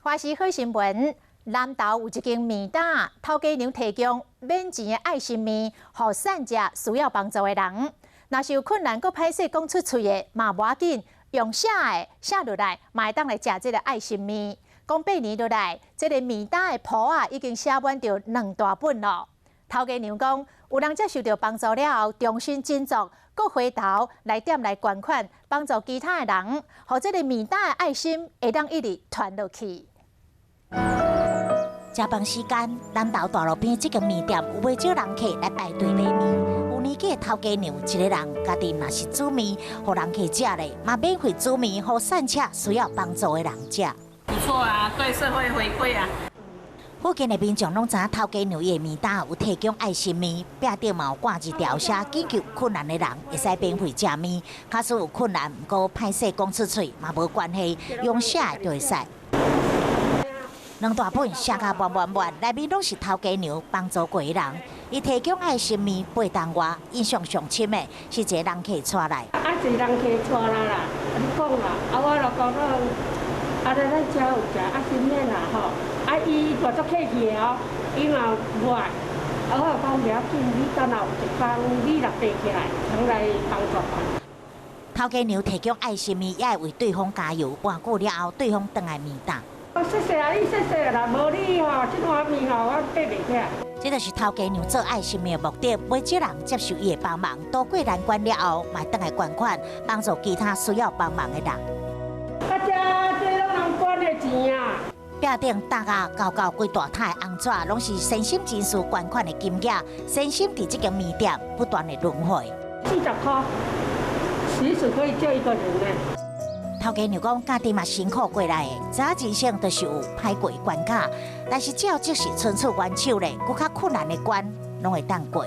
華視好新聞，南投有一間麵搭，頭家娘提供免錢的愛心麵，予散食需要幫助的人。若是有困難，閣歹勢講出喙的，嘛無要緊，用寫的寫落來，嘛會當來食這个愛心麵。講8年落來，這个麵搭的簿仔已經寫滿著兩大本囉。頭家娘講，有人接受著幫助了後，重新振作，閣回頭來店來捐款，幫助其他的人，予這个麵搭的愛心會當一直傳落去。食飯時間，南投大路邊這間麵店有袂少人客來排隊買麵。有年紀的頭家娘一个人，家己若是煮麵，予人客食咧，嘛免費煮麵，予散赤需要幫助的人食。不錯啊，對社會回饋啊。附近的民眾攏知影頭家娘伊的麵搭有提供愛心麵，壁頂嘛有掛一條寫緊急困難的人會使免費食麵。假使有困難，毋過歹勢講出喙嘛無關係，用寫的就會使。兩大本寫甲滿滿滿，內面攏是頭家娘幫助過的人。伊提供愛心麵8冬外，印象上深的是一個人客帶來。啊，一個人客帶來啦，你講啦，啊，我就講講，啊，咱遮有食愛心麵啦吼，啊，伊嘛足客氣的哦，伊嘛無愛，啊，我就講袂要緊，你等下有一工你若爬起來，通來幫助我。頭家娘提供愛心麵，也會為對方加油。偌久了後，對方轉來麵搭。謝謝啊，你謝謝啦，無你吼，這碗麵吼，我爬袂起來。這就是頭家娘做愛心麵的目的，袂少人接受伊的幫忙，渡過難關了後，嘛轉來捐款，幫助其他需要幫忙的人。大家這攏人捐的錢啊！壁頂搭甲厚厚規大沓的紅紙，攏是善心人士捐款的金額。善心佇這間麵店不斷的輪迴。40塊，隨時可以救一個人呢。頭家娘講，家己嘛辛苦過來的，知影人生就是有歹過關卡，但是只要這是伸出援手咧，閣較困難的關，攏會當過。